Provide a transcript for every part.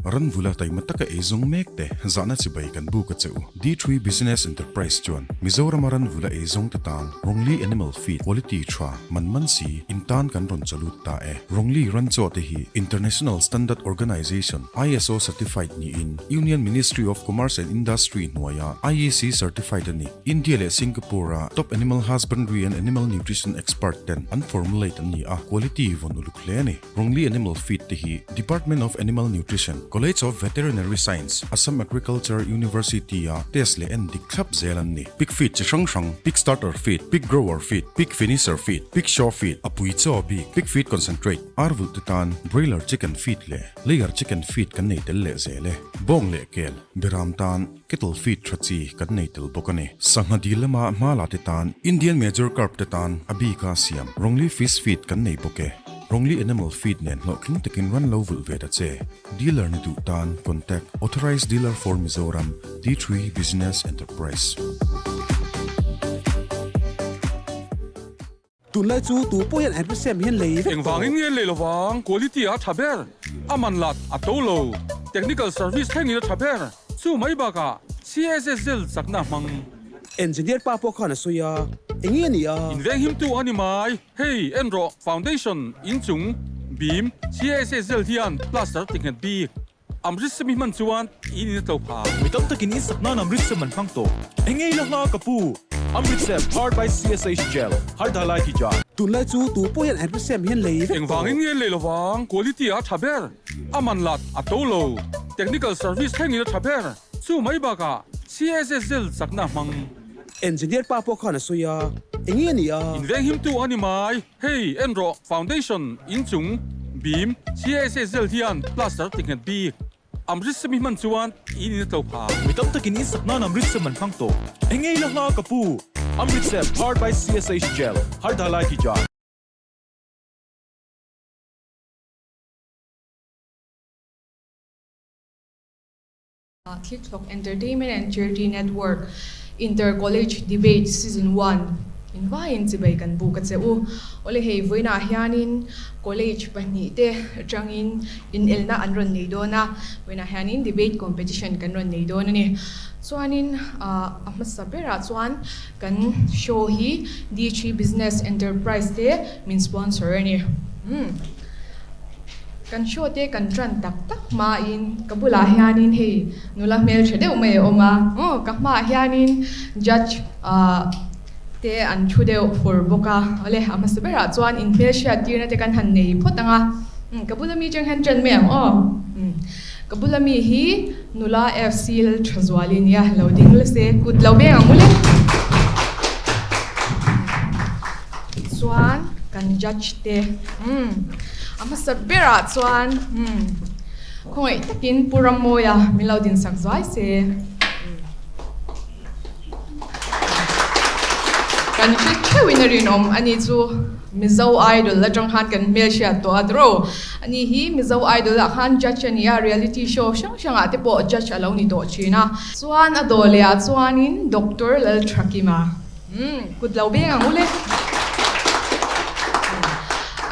Ranvula taima taka ei zawng mek te zahna chibai kan buk a che u. D3 Business Enterprise chuan Mizorama ranvula ei zawng te tan Rongli Animal Feed quality tha man man si in tan kan rawn chalut ta e. Rongli ranchaw te hi International Standard Organization, ISO, certified niin Union Ministry of Commerce and Industry hnuaia IEC certified a ni. India leh Singapore-a top animal husbandry and animal nutrition expert ten an formulate an ni a, quality vawn uluk hle a ni. Rongli Animal Feed te hi Department of Animal Nutrition, College of Veterinary Science, Assam Agriculture University-a test leh en dik thlap zel an ni. Pig feed chi hrang hrang, pig starter feed, pig grower feed, pig finisher feed, pig show feed, a pui chaw bik, pig feed concentrate, ar vulh te tan broiler chicken feed leh layer chicken feed kan nei tel leh zel e. Bawng leh kel, beram tan Kettle feed tha chi kan nei tel bawk a ni. Sangha dil lama hma la te tan Indian Major Carp te tan a bika siam Rongli Fish Feed kan nei bawk e. Rongli Animal Feed nen hlawhtling takin ran lo vulh ve ta che. Dealer ni duh tan contact Authorized Dealer for Mizoram, D3 Business Enterprise. Tunlai chu tu pawh hian Ampersand hian lei vek tawh. Engvangin nge lei lovang? Quality a tha ber, a man lat a to lo, technical service thlengin a tha ber, chu mai bakah CSSL chakna hmang. Engineer pa pawh khan a sawi a, eng nge ni a? Invenghimtu a ni mai, hei en rawh, foundation, inchung, beam, CSSL hian plaster ti nghet bik. Amritsar mi hman chuan in in a tlo pha. Mi tam takin in sak nan Amritsar man hmang tawh. Eng ngei la hla ka pu? Amritsar powered by CSH Gel, Har Dhalai ki jaan. Tunlai chu tu pawh hian Amritsar hian lei vek tawh. Engvangin nge lei lovang? Quality a tha ber, a man lat a to lo, technical service thlengin a tha ber, chu mai bakah CSS Gel chakna hmang. Engineer pa pawh khan a sawi a, eng nge ni a? Invenghimtu a ni mai. Hei en rawh, foundation, inchung, beam, CSSL hian plaster ti nghet bik. Amritsar mi hman chuan in in a tlo pha. Mi tam takin in sak nan Amritsar man hmang tawh. Eng ngei la hla ka pu? Amritsar powered by CSH Gel, Har Dhalai ki jaan. Thilthlawk Entertainment and Charity Network Inter College Debate Season One in vaiin chibai kan buk a che u. Awle hei vawiinah hianin college pahnihte atangin inelna an rawn nei dawn a, vawiinah hianin debate competition kan rawn nei dawn a ni. Chuanin a hmasa berah chuan kan show hi D3 Business Enterprise te min sponsor a ni. Kan show te kan tan tak tak hmain ka bulah hianin hei nula hmeltha deuh mai a awm a, aw ka hmaah hianin judge ah te an thu deuh fur bawk a, awle a hmasa berah chuan in hmelhriat tirna te kan han nei phawt ang a, umm ka bula mi chang hian tan mai ang aw, umm ka bula mi hi nula FC Lalthazuali nia lo ding la se kut lo beng ang ule. Chuan kan judge te umm a hmasa berah chuan umm khawngaih takin Pu Rammawia min lo dinsak zuai se. Kan hre theuhin a rinawm a ni chu Mizo Idol atang khan kan hmelhriat tawh a tawrh aw. Ani hi Mizo Idol ah khan judge a ni a, reality show hrang hrangah te pawh judge a lo ni tawh thin a. Chuan a dawh leh ah chuanin Doctor Lalthakima. Umm, kut lo beng ang u le.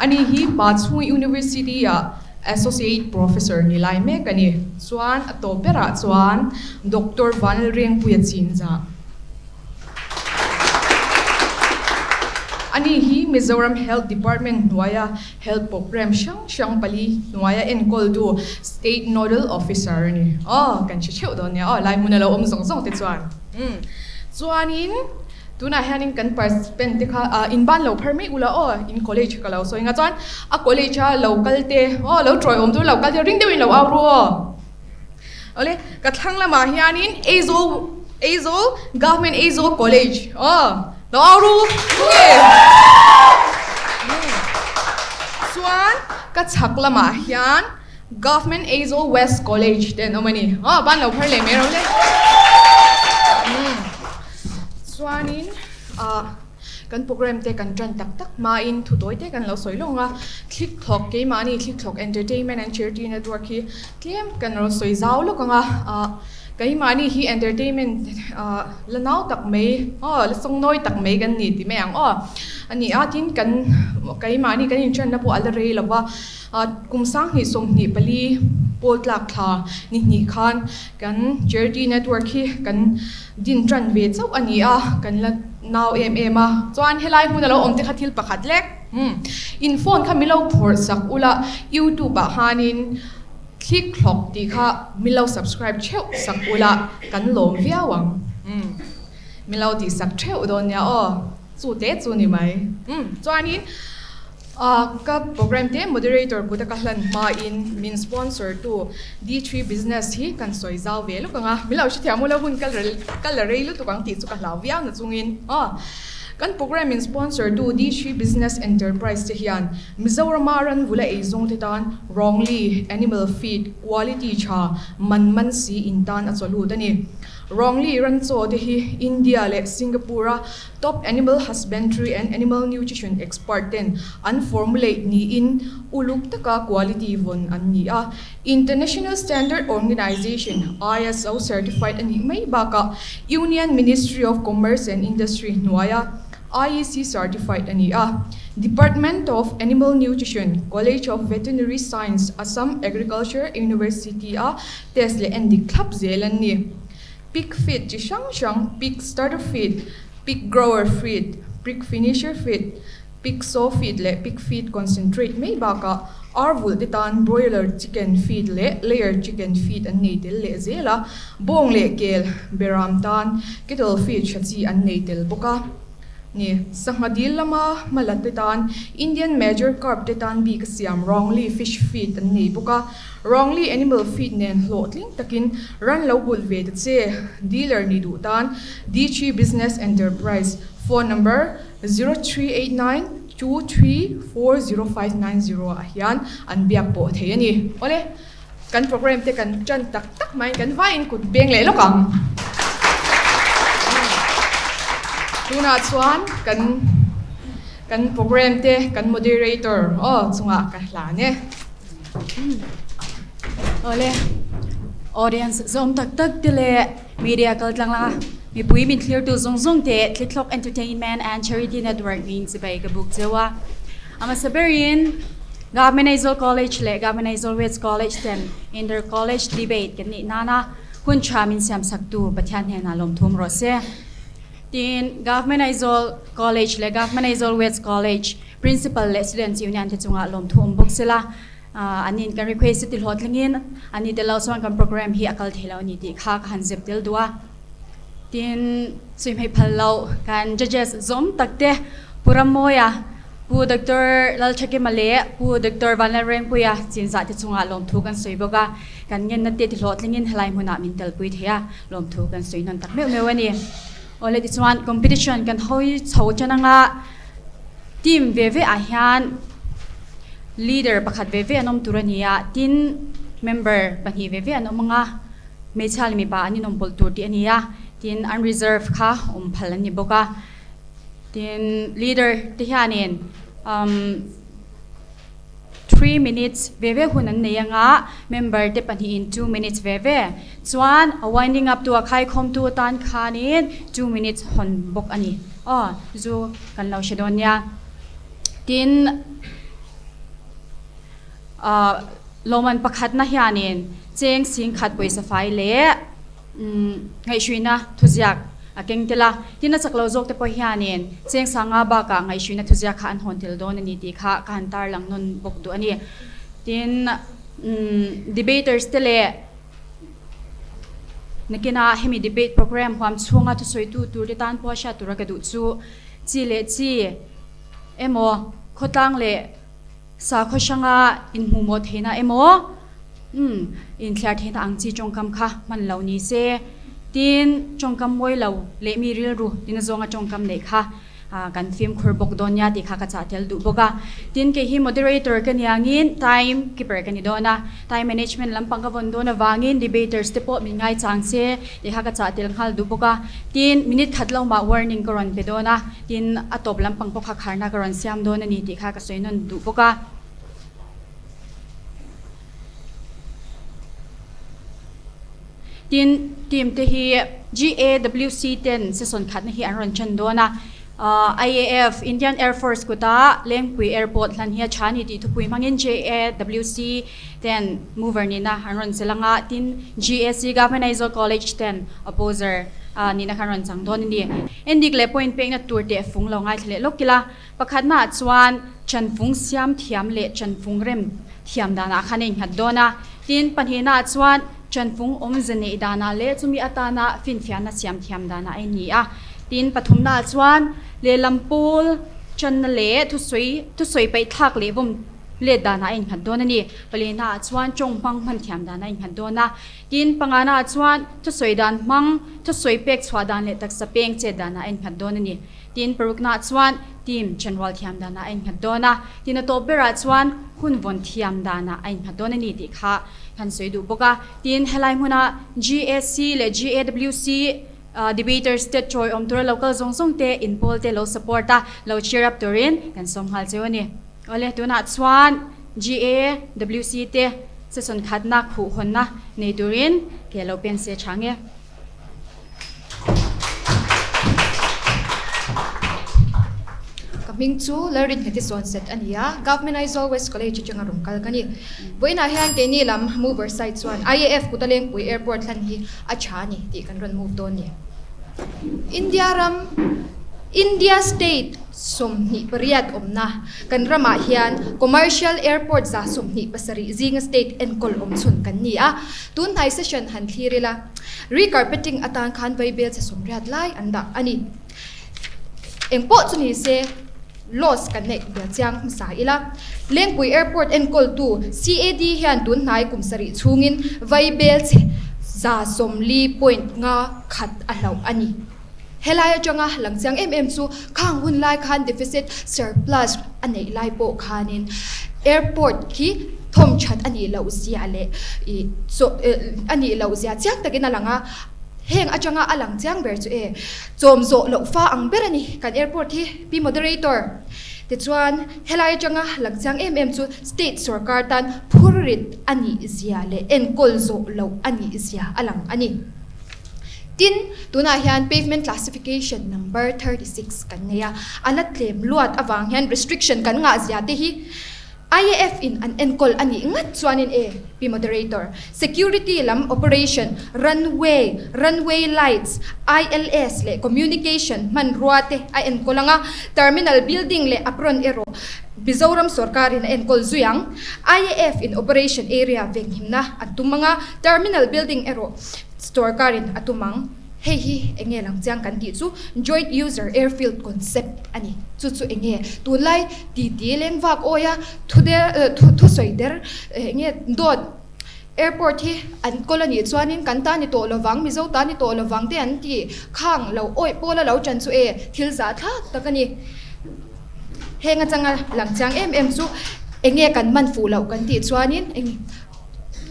Ani hi Pachhung University ah Associate Professor ni lai mek a ni. Chuan a tawp berah chuan Doctor Vanlalrengpuia Chinzah. Ani hi Mizoram Health Department hnuaia Health Programme hrang hrang pali hnuaia enkawltu State Nodal Officer a ni. Aw, kan hre theuh dawn nia aw, lai hmun a lo awm zawng zawng te chuan. Umm chuanin tunah hianin kan participant te kha ah in ban lo phar mai ula aw in college ka lo sawi nga chuan a college a lo kal te aw lo tawi awm tur lo kal te ring deuhin lo au ru aw awle ka thlang lamah hianin Aizawl Aizawl Government Aizawl College aw lo au ru nge chuan ka chhak lamah hian Government Aizawl West College te an awm a ni. Aw, ban lo phar leh mai ro le. Umm. Chuanin, ah, kan program te kan tan tak tak hmain thutawi te kan lo sawi lawng a. Thlikthlawk, keimahni Thlikthlawk Entertainment and Charity Network hi tlem kan lo sawi zau lawk ang a. Ah, keimahni hi entertainment, ah, la nau tak mai, aw, la sawngnawi tak mai kan ni ti mai ang aw. A ni a, tin kan, keimahni kan inthenna pawh a la rei lo va. Kum 2024 Pawl tlak thla ni hnih khan kan Charity Network hi kan din tan ve chauh a ni a, kan la nau em em a. Chuan helai hmun a lo awm te kha thil pakhat lek. Umm in phone kha min lo phawrh sak ula YouTube ah khanin thlik thlawk tih kha min lo subscribe theuh sak ula kan lawm viau ang. Umm min lo tih sak theuh dawn nia aw chu te chu ni mai. Umm chuanin ah ka program te moderator kut a ka hlan hmain min sponsor tu D3 business hi kan sawi zau ve lawk ang a min lo hrethiam ula hun ka la rei lutuk ang tih chu ka hlau viau na chungin aw. Kan program in sponsor tu D3 Business Enterprise te hian Mizorama ranvula eizawng te tan Wrongly Animal Feed quality tha man man si in tan a chaw lut a ni. Wrongly ran chaw te hi India leh Singapore a top animal husbandry and animal nutrition expert ten an formulate niin uluk taka quality vawn an ni a. International Standard Organisation, ISO, certified a nih mai bakah Union Ministry of Commerce and Industry hnuaia IEC certified a ni a. Department of Animal Nutrition, College of Veterinary Science, Assam Agriculture University-a test leh endik thlap zel an ni. Pig feed chi hrang hrang, pig starter feed, pig grower feed, pig finisher feed, Pig sow feed leh pig feed concentrate mai bakah ar vulh te tan broiler chicken feed leh layer chicken feed an nei tel leh zel a, bawng leh kel beram tan cattle feed tha chi an nei tel bawk a ni. Sangha dil lama hmala te tan Indian major carp te tan bik a siam Wrongly fish feed an nei bawk a, Wrongly animal feed nen hlawhtling takin ran lo bulh ve ta che dealer ni duh tan D3 Business Enterprise phone number 0389 2340590 ah hian an biak pawh thei a ni. Awle, kan program te kan tan tak tak maiin kan vaiin kut beng leh lawk ang. Tunah chuan kan kan program te kan moderator aw chungah ka hlan e. Awle, audience zawm tak tak te leh media kal tlang la mipui min thlirtu zawng zawng te Thlithlawk Entertainment and Charity Network niin chibai ka buk cheu a. A hmasa berin Government Aizawl College leh Government Aizawl West College ten Inter College Debate kan nih nana hun tha min siam saktu Pathian hnenah lawmthum rawh se. Tin, Government Aizawl College leh Government Aizawl West College Principal leh Students Union te chungah lawmthu awm bawk sela, an in kan request chu ti hlawhtlingin an ni tel lo chuan kan program hi a kal thei lo a ni tih kha ka han zep tel duh a. Tin, suihhmei phal loh kan judges zawm tak te Pu Rammawia, Pu Doctor Lalthakima leh Pu Doctor Vanlalrengpuia chinzah te chungah lawmthu kan sawi bawk a, kan ngenna te ti hlawhtlingin helai hmunah min telpui thei a, lawmthu kan sawi hnawn tak meuh meuh a ni. Awle tichuan competition kan hawi chho tan anga team ve ve ah hian leader pakhat ve ve an awm tur a ni a, tin member pahnih ve ve an awm anga hmeichhia leh mipa an inawm pawlh tur tih a ni a, tin an reserve kha awm phal an ni bawk a, tin leader te hianin umm. 3 minutes ve ve hun an nei anga, member te pahnihin 2 minutes ve ve. Chuan a winding up tu a khaikhawmtu atan khanin 2 minutes hawn bawk a ni. Aw, zu kan lo hre dawn nia. Tin, ah lawmman pakhatna hianin cheng sing khat pawisa fai leh Ngaihhruina thuziak a keng tel a, tin a chak lo zawk te pawh hianin cheng sanga bakah ngaihhruina thuziak kha an hawn tel dawn a ni tih kha ka han tarlang nawn bawk duh a ni. Tin, debaters te leh nakina hemi debate program huam chhunga thusawitu tur te tan pawha hriat tura ka duh chu chi leh chi emaw khawtlang leh sakhaw hranga inhmuhmawh theihna emaw Umm, inthliar theihna ang chi tawngkam kha hman lo ni se, tin tawngkam mawi lo leh mi rilru tina zawnga tawngkam neih kha kan fimkhur bawk dawn nia tih kha ka chah tel duh bawk a. Tin, kei hi moderator ka ni angin time keeper ka ni dawn a, time management lampang ka vawn dawn avangin debaters te pawh min ngaichang se tih kha ka chah tel nghal duh bawk a. Tin, minute khat lo mah warning ka rawn pe dawn a, tin a tawp lampang pawh kha kharna ka rawn siam dawn a ni tih kha ka sawi nawn duh bawk a. Tin, team te hi GAWC ten session khatna hi an rawn chen dawn a. IAF, Indian Air Force, kuta Lengpui Airport hlan hi a tha a ni tih thupui hmangin JAWC ten mover nihna an rawn chelh anga tin GAC, Government Aizawl College, ten opposer nihna kha an rawn chang dawn a ni. Endik leh point pekna tur teh fung lo ngaithla leh lawk ila pakhatnaah chuan chanfung siam thiam leh chanfung rem thiam danah khan a innghat dawn a, tin pahnihnaah chuan chanfung awmze neih danah leh chumi atana finfiahna siam thiam danah a ni a, tin pathumnaah chuan lehlam pawl channa leh thusawi thusawi paih thlak leh vawm let danah a innghat dawn a ni. Palihnaah chuan tawng hmang hman thiam danah a innghat dawn a, tin panganaah chuan thusawi dan hmang thusawi pek chhuah dan leh taksa peng chet danah a innghat dawn a ni. Tin, paruknaah chuan team chanrual thiam danah a innghat dawn a, tin a tawp berah chuan hun vawn thiam danah a innghat dawn a ni tih kha kan sawi duh bawk a. Tin, helai hmuna GAC leh GAWC debaters te chawi awm tura local zawng zawng te inpawl te lo support a, lo cheer up turin kan sawm nghal cheu a ni. Awle, tunah chuan GAWC te session khatna khuh hawnna nei turin ke lo pen se tha nge. Ka hming chu Lalrinheti Sawnset a ni a, Government Aizawl West College atanga rawn kal ka ni. Vawiinah hian keini lam mover side chuan IAF Kutalengpui Airport hlan hi a tha a ni tih kan rawn move dawn ni. India ram, India state 28 awmna kan ramah hian Commercial Airport 127 zinga state enkawl awmchhun kan ni a, tunhnai session han thlir ila. Recarpeting atan khan vaibel chhe 80 lai an dah a ni. Engpawh chu ni se, loss kan neih bel chiang hmasa ila. Lengpui Airport enkawltu CAD hian tun hnai kum sarih chhungin vaibel chhe 40 point nga khat a hlauh a ni. Helai atanga lang chiang em em chu khang hun lai khan deficit surplus a neih lai pawh khanin airport khi thawm that a nih loh zia leh ih chaw a nih loh zia chiang takin a lang a, heng atanga a lang chiang ber chu e chawm zawh loh fa ang ber a ni kan airport hi Pi Moderator. Tichuan helai atanga lang chiang em em chu state sorkar tan phurrit a nih zia leh enkawl zawh loh a nih zia a lang a ni. Tin, tunah hian pavement classification number 36 kan nei a, a la tlem luat avang hian restriction kan ngah zia te hi IAF in an enkawl a nih ngat chuanin e, Pi Moderator, security lam operation, runway, runway lights, ILS leh communication hmanrua te a enkawl ang a, terminal building leh apron erawh Mizoram sorkarin a enkawl zui ang. IAF in operation area venghimna an tum ang a, terminal building erawh Sorkarin a tum ang. Hei hi eng nge lang chiang kan tih chu Joint User Airfield Concept a ni. Chu chu eng nge tunlai titi leng vak awia thu der thu sawi der eng nge dawt airport hi an kawl a nih chuanin kan ta ni tawh lovang Mizo ta ni tawh lovang te an ti khang lo awih pawl a lo ṭan chu e thil zah thlak tak a ni. Heng atanga lang chiang em em chu eng nge kan man fuh loh kan tih chuanin eng.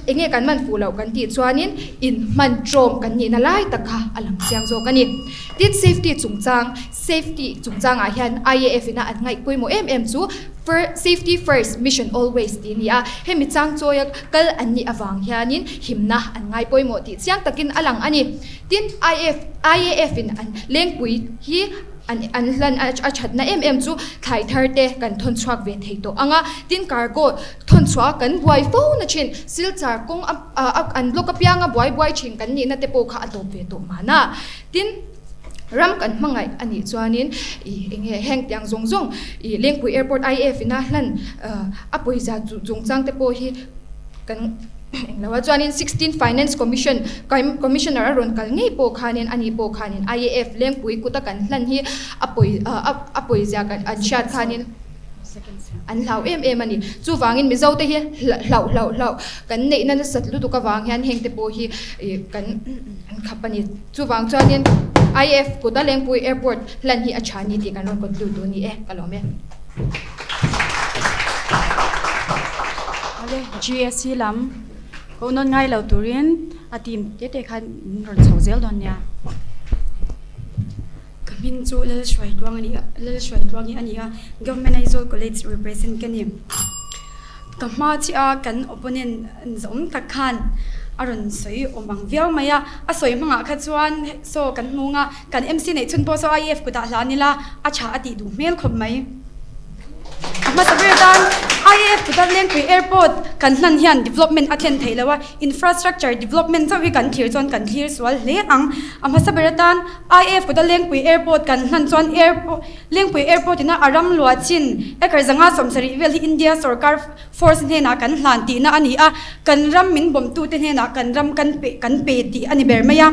Eng nge kan man fuh loh kan tih chuanin in hman ṭawm kan nihna lai tak kha a lang chiang zawk a ni. Tin, safety chungchang, safety chungchangah hian IAF ina an ngaih pawimawh em em chu safety first, mission always tih a ni a. Hemi chang chawia kal an nih avang hianin himna an ngai pawimawh tih chiang takin a lang a ni. Tin, IAF, IAF in an lengpui hi An an hlan a a thatna em em chu thlai thar te kan thawn chhuak ve thei tawh ang a, tin cargo thawn chhuah a kan buai fo na thin, silchar kawng a a an block apianga buai buai thin kan nihna te pawh kha a tawp ve tawh mahna. Tin, ram kan hmangaih a nih chuanin ih eng nge heng tiang zawng zawng ih Lengpui Airport IAF ina hlan a pawisa chungchang te pawh hi kan Englo a chuanin 16 Finance Commission Commissioner a rawn kal ngei pawh khanin ani pawh khanin IAF Lengpui kuta kan hlan hi a pawi a pawizia kan an hriat khanin an hlau em em a ni. Chuvangin Mizote hi hlauh hlauh hlauh kan neihna nasat lutuk avang hian hengte pawh hi kan an khap a ni. Chuvang chuanin IAF kuta Lengpui Airport hlan hi a tha ni tih kan rawn conclude duh a ni e, ka lawm e. Awle GSC lam koh nawn ngai lo turin a team te te khan min rawn chho zel dawn nia. Ka hming chu Lalhruaitluang a ni a, Lalhruaitluang hi a ni a, Government Aizawl College represent ka ni. Ka hma chiah a kan opponent zawm tak khan. A rawn sawi awm ang viau mai a, a sawi hmangah kha chuan saw kan hmung a, kan MC neih chhun pawh saw IAF kutah hlan ila a tha a tih duh hmel khawp mai. A hmasa ber tan IAF kuta Lengpui Airport kan hlan hian development a thlen theih lo a, infrastructure development chauh hi kan thlir chuan kan thlir sual hle ang. A hmasa ber atan IAF kuta Lengpui Airport kan hlan chuan airport Lengpui Airport ina a ram luah chin acre 170 vel hi India sorkar Force hnenah kan hlan tihna a ni a, kan ram min bawmtute hnenah kan ram kan pe kan pe tih a ni ber mai a.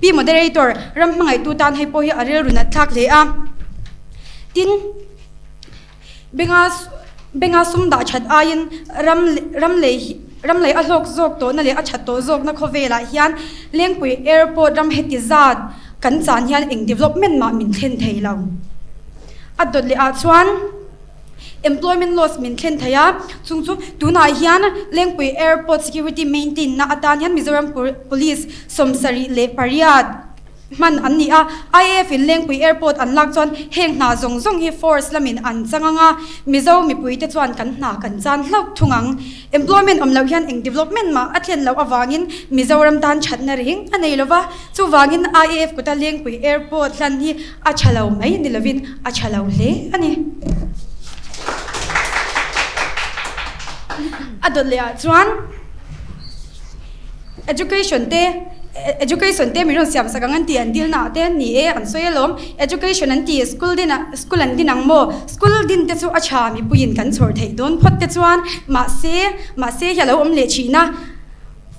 Pi Moderator, ram hmangaihtu tan hei pawh hi a rilru nat thlak hle a. Tin, benga benga sum dah that aiin ram ram lei ram lei a hlawk zawk tawhna leh a that tawh zawkna khawvelah hian Lengpui Airport ram heti zat kan chan hian eng development mah min thlen thei lo. A dawt leh ah chuan. Employment loss min thlen thei a, chung chu tunah hian Lengpui Airport security maintain na atan hian Mizoram Police 78 hman an ni a, IAF in Lengpui Airport an lak chuan heng hna zawng zawng hi force lamin an chang ang a, Mizo mipuite chuan kan hna kan chan hlauh thung ang. Employment awm loh hian eng development mah a thlen loh avangin Mizoram tan thatna reng a nei lova, chuvangin IAF kuta Lengpui Airport hlan hi A tha lo mai ni lovin a tha lo hle a ni. A dawt leh ah chuan education te education te min rawn siam sak ang an ti an dil na ah te ni e an sawi alawm education an ti school din ah school an din ang maw school din te chu a tha mipuiin kan chhawr theih dawn phawt te chuan mahse mahse hi a lo awm leh thin a.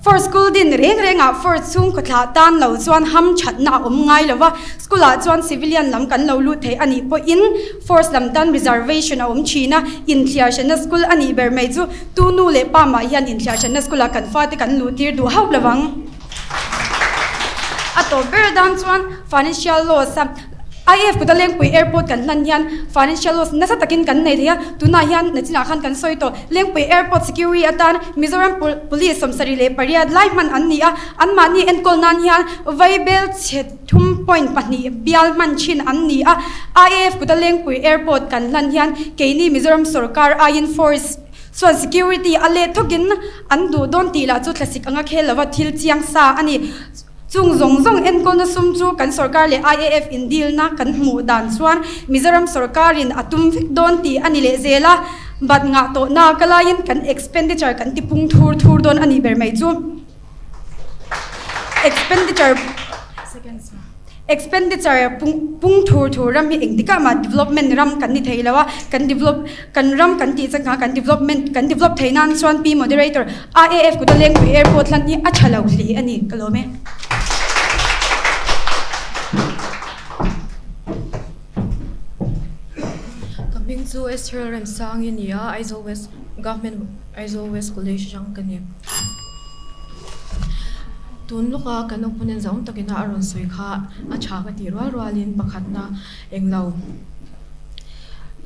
Force School din reng rengah Force chhungkaw thlah tan lo chuan ham thatna a awm ngai lo va, School ah chuan civilian lam kan lo lut thei a nih pawhin Force lam tan reservation a awm thin a, inthliar hranna school a nih ber mai chu tu nu leh pa mah hian inthliar hranna school ah kan fate kan luh tir duh hauh lo vang. A tawp ber dan chuan financial loss a. IAF kuta Lengpui Airport kan hlan hian financial loss nasa takin kan nei thei a, tunah hian nachinah khan kan sawi tawh. Lengpui Airport security atan Mizoram Police 78 lai hman an ni a, anmahni enkawl nan hian Vaibel chhe thum point pahnih bial hman thin an ni a. IAF kuta Lengpui Airport kan hlan hian keini Mizoram sorkar aiin force chuan security a let thawkin an duh dawn tih lah chu thlasik anga khel lova thil chiang sa a ni. Chung zawng zawng enkawlna sum chu kan sorkar leh IAF indilna kan hmuh dan chuan Mizoram sorkarin a tum vek dawn tih a ni leh zel a, bat ngah tawhna ka laiin kan expenditure kan ti pung thur thur dawn a nih ber mai chu. Expenditure Expenditure pung pung thur thur ram hi engtikah mah development ram kan ni thei lo a, kan develop kan ram kan tih changkang kan development kan develop thei nan chuan Pi Moderator IAF kuta Lengpui Airport hlan hi a tha lo hle a ni ka lawm e. Ka hming chu Esther Remsangi a ni a, Aizawl West Government Aizawl West College atang ka ni. Tun lawka kan opponent zawng takina a rawn sawi kha a tha ka tih rual rualin pakhatna englo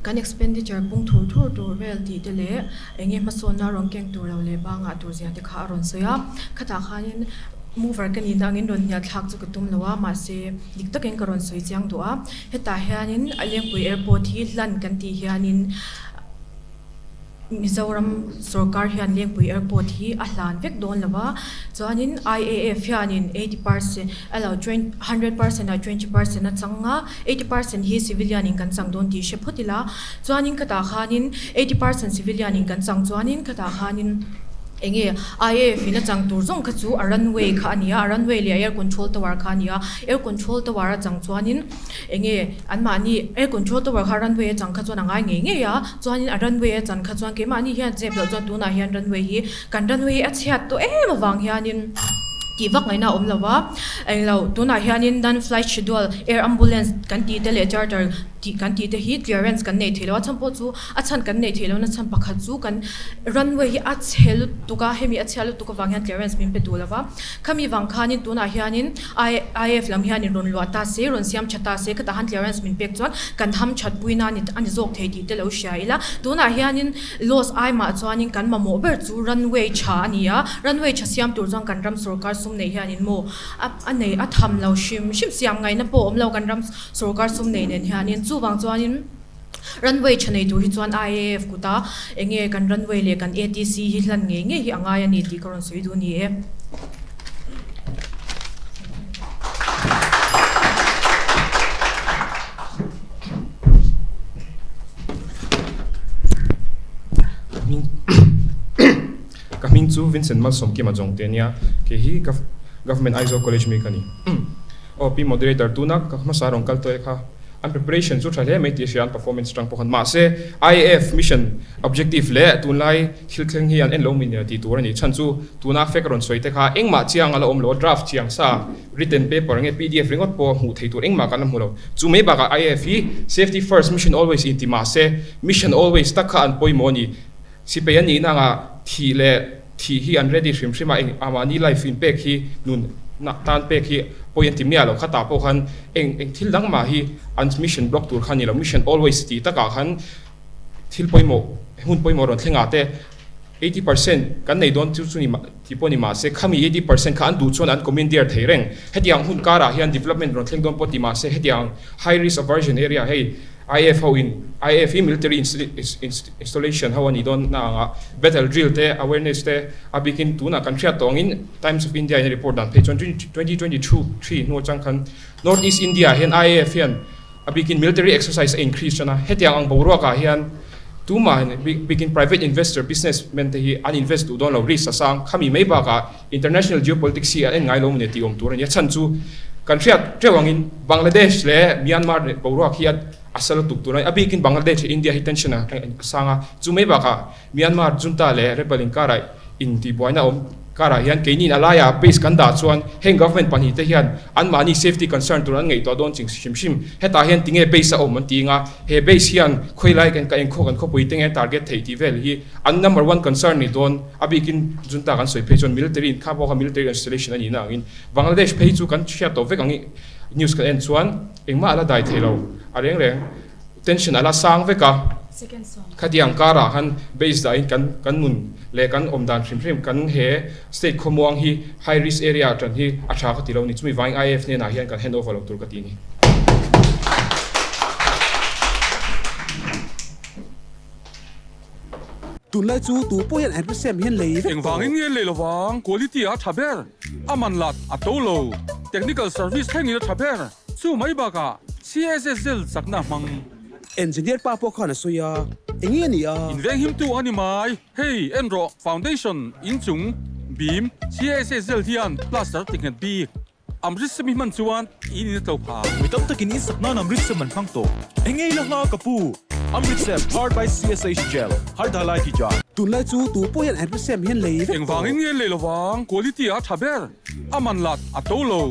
kan expenditure pung thur thur tur vel tih te leh enge hmasawnna rawn keng tur lo leh bangah tur zia te kha a rawn sawi a, khatah khanin mover ka nihna angin rawn hnial thlak chu ka tum lo a mahse dik takin ka rawn sawi chiang duh a, hetah hianin a Lengpui airport hi hlan kan tih hianin. Mizoram sorkar hian Lengpui Airport hi a hlan vek dawn lo va, chuanin IAF hianin 80 percent a lo 100 percent ah 20 percent a chang a, 80 percent hi civilian in kan chang dawn tih hre phawt ila, chuanin khatah khanin 80 percent civilian in kan chang chuanin khatah khanin enge IAF in a chang tur zawng kha chu a runway kha a ni a, a runway leh a air control tower kha a ni a, air control tower a chang chuanin. Enge anmahni air control tower kha runway a chang kha chuan a ngai ngei ngei a, chuanin a runway a chan kha chuan keimahni hian zep loh chuan tunah hian runway hi kan runway hi a chhiat tawh em avang hianin tih vak ngaihna a awm lo va, englo tunah hianin non flight schedule air ambulance kan tih te leh charter tih kan tih te hi clearance kan neih theih loh a chhan pawh chu a chhan kan neih theih lohna chhan pakhat chu kan runway hi a chhe lutuk a, hemi a chhia lutuk avang hian clearance min pe duh lo va, khami vang khanin tunah hianin. IAF lam hianin rawn luah ta se, rawn siam tha ta se, khatah han clearance min pek chuan kan ham that puina a ni zawk thei tih te lo hria ila. Tunah hianin loss ai mah chuanin kan mamawh ber chu runway tha a ni a, runway tha siam tur chuan kan ram sorkar sum nei hianin maw a nei a tham lo hrim hrim siam ngaihna pawh a awm lo kan ram sorkar sum nei nen hianin chuvang chuanin runway tha nei tur hi chuan IAF kuta enge kan runway leh kan ATC hi hlan ngei ngei hi a ngai a ni tih ka rawn sawi duh a ni e. chu Vincent Malsawmkima Jongte ania, kei hi Government Aizawl College mi ka ni. Aw Pi Moderator, tuna ka hmasa rawn kal tawh e kha. An preparation chu tha hle mai tih a hria, an performance tang pawh khan. Mahse, IAF mission objective leh tunlai thil thleng hi an en lo min tih tur a ni. Chhan chu tuna fek rawn sawi te kha engmah chiang a la awm lo a, draft chiang sa, written paper nge pdf ringawt pawh hmuh thei tur engmah kan la hmu lo. Chu mai bakah IAF hi safety first, mission always inti mahse, mission always tak kha an pawimawh a ni. Sipai a nihna anga thih leh thih hi an ready hrim hrim a, eng a mahni life in pek hi nun tan pek hi pawi an ti miah lo. Khatah pawh khan eng eng thil dang mah hi an mission block tur kha a ni lo. Mission always tih takah khan thil pawimawh hun pawimawh rawn thleng ah te 80% kan nei dawn chu chu ni tih pawh ni mahse khami 80% kha an duh chuan an commandeer thei reng. Hetiang hun karah hian development rawn thleng dawn pawh ti mahse hetiang high risk aversion area hei IAF ho in IAF hi military installation ho a nih dawn na anga battle drill te awareness te a bikin tunah kan hriat tawh angin Times of India in a report dan phei chuan 2023 hnu atang khan North East India ah hian IAF hian a bikin military exercise a increase tan a, hetiang ang boruak ah hian tumah bikin private investor business men te hi an invest duh dawn lo risk a sang khami mai bakah international geopolitics hi an en ngai lo maw tih awm tur a ni a chhan chu kan hriat teuh angin Bangladesh leh Myanmar boruak hi a sal tuk tur a ni a bikin Bangladesh leh India hi tension a sang a chu mai bakah Myanmar junta leh rebel inkarah intihbuaina awm karah hian keiniin a laiah base kan dah chuan heng government pahnihte hian anmahni safety concern tur an ngaihtuah dawn ching hrim hrim. Hetah hian tinge base a awm an ti anga he base hian khawilai kan ka engkhaw kan khawpui te nge target theih tih vel hi an number one concern ni dawn a bikin junta kan sawi phei chuan military in kha pawh kha military installation a nihna angin Bangladesh phei chu kan hriat tawh vek ang i news kan en chuan engmah a la dai thei lo a reng reng. Tension a la sang vek a, khatiang karah khan base dahin kan kan nun leh kan awm dan hrim hrim kan he state khawmuang hi high risk area ah tan hi a tha ka ti lo ni. Chumi vangin IAF hnenah hian kan hand over lo tur ka ti ni. Tunlai chu tu pawh hian an hrisem hian lei vek tawh. Engvangin nge lei lovang? Quality a tha ber, a man lat a to lo, technical service thlengin a tha ber. Chu mai bakah CSSL chakna hmang. Engineer pa pawh khan a sawi a, eng nge a nih a? Invenghimtu a ni mai. Hei, en rawh, foundation, inchung, beam, CSSL hian plaster ti nghet bik. Amritsar mi hman chuan in in a tlo phah. Mi tam takin in sak nan Amritsar an hmang tawh. Eng nge i la hma ka pu? Amritsar powered by CSH Gel, Har Dhalai Ki Jaan. Tunlai chu tu pawh hian Amritsar hian lei vek tawh. Engvangin nge lei lovang? Quality a tha ber. A man lat a to lo.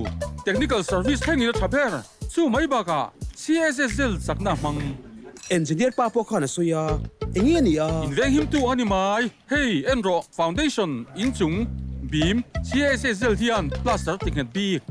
Technical service thlengin a tha ber. Chu mai bakah CSSL chakna hmang. Engineer pa pawh khan a sawi a, eng nge a nih a? Invenghimtu a ni mai. Hei, en rawh, foundation, inchung, beam, CSSL hian plaster ti nghet bik.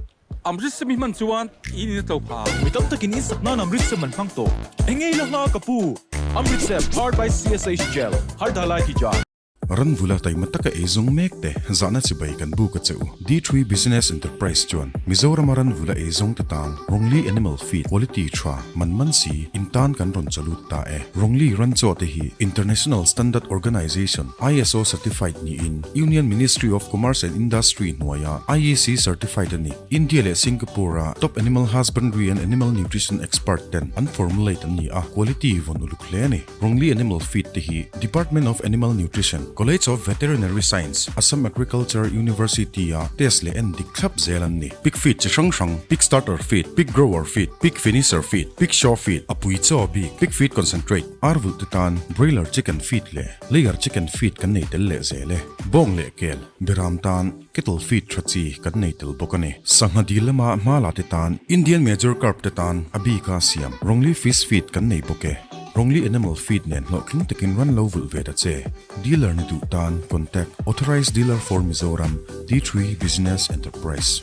Amritsar mi hman chuan in in a tlo phah. Mi tam takin in sak nan Amritsar an hmang tawh. Eng nge i la hma ka pu? Amritsar powered by CSH Gel, Har Dhalai Ki Jaan. Ranvula taima taka ei zawng mek te zahna chibai kan buk a che u. D3 Business Enterprise chuan Mizorama ranvula ei zawng te tan Rongli Animal Feed Quality tha man man si in tan kan rawn chalut ta e. Rongli ranchaw te hi International Standard Organization, ISO, certified niin Union Ministry of Commerce and Industry hnuaia IEC certified a ni. India leh Singapore-a top animal husbandry and animal nutrition expert ten an formulate an ni a, quality vawn uluk hle a ni. Rongli Animal Feed te hi Department of Animal Nutrition, College of Veterinary Science, Assam Agriculture University-a test leh en dik thlap zel an ni. Pig feed chi hrang hrang, pig starter feed, pig grower feed, pig finisher feed, pig show feed, a pui chaw bik, pig feed concentrate, ar vulh te tan broiler chicken feed leh layer chicken feed kan nei tel leh zel e. Bawng leh kel, beram tan kettle feed tha chi kan nei tel bawk a ni. Sangha dil lama hma la te tan Indian Major Carp te tan a bika siam Rongli fish feed kan nei bawk e. Rongli Animal Feed nen hlawhtling takin ran lo vulh ve ta che. Dealer ni duh tan contact Authorized Dealer for Mizoram, D3 Business Enterprise.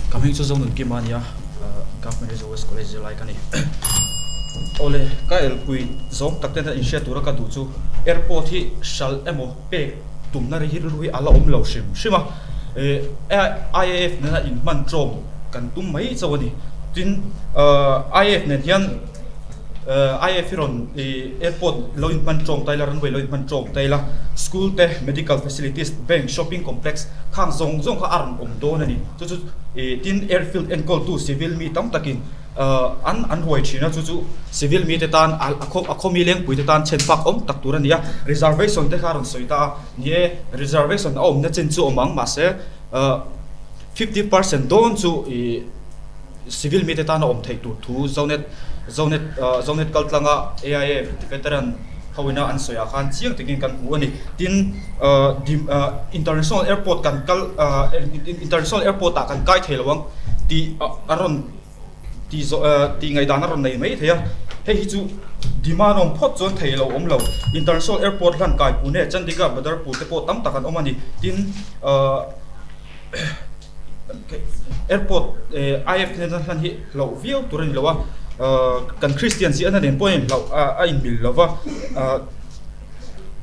Ka hming chu Zonun Kim a nia, Government Resort West College zirlai ka ni. Awle, ka elpui zawng tak ten a inhriat tura ka duh chu airport hi hral emaw pek tumna ri hi rilru hi a la awm lo hrim hrim a, IAF nena inhman ṭawm kan tum mai chauh a ni. Tin, IAF nen hian IAF hi rawn airport lo inhman ṭawng ta ila, runway lo inhman ṭawng ta ila, school te, medical facilities, bank, shopping complex khang zawng zawng kha a rawn awm dawn a ni. Chu chu tin airfield enkawltu civil mi tam takin. An an ruai thin a, chu chu civil mite tan a khaw a khawmi lengpui te tan chhen fak awm tak tur a ni a, reservation te kha a rawn sawi ta a, ni e reservation a awmna chin chu awm ang mahse 50% dawn chu ih civil mite tan a awm theih tur thu Zonet Zonet Zonet kal tlanga AIF veteran ho ina an sawi ah khan chiang takin kan hmu a ni. Tin international airport kan kal international airport ah kan kai thei lo ang tih a rawn tih zawh tih ngaihdan a rawn nei mai thei a, hei hi chu demand awm phawt chuan thei lo awm lo. International airport hlan kai Pune, Chandigarh, Badarpur te pawh tam tak an awm a ni. Tin airport IF hnena hlan hi hlauh viau tur a ni lo a, kan Christian ziahna nen pawh a inhlauh a inmil lo va,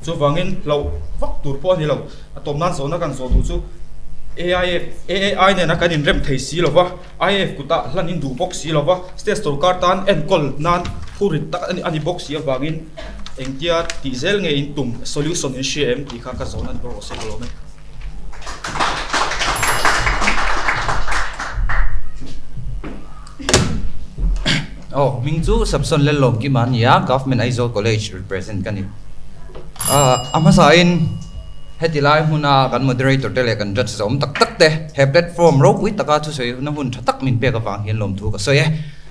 chuvangin hlauh vak tur pawh a ni lo. A tawp nan zawhna kan zawh duh chu AIF AAI nena kan inrem thei si lo va, IAF kutah hlan in duh bawk si lo va, state sorkar tan enkawl nan phurit tak a ni bawk si avangin engtia tih zel nge in tum solution in hria em tih kha ka zawhna ni bawk rawh se ka lawm e. Aw, hming chu Samson Lellawm Kima a ni a, Government Aizawl College represent ka ni. A hmasain heti lai hmuna kan moderator te leh kan judge zawm tak tak te he platform ropui taka thusawi na hun tha tak min pek avang hian lawmthu ka sawi e.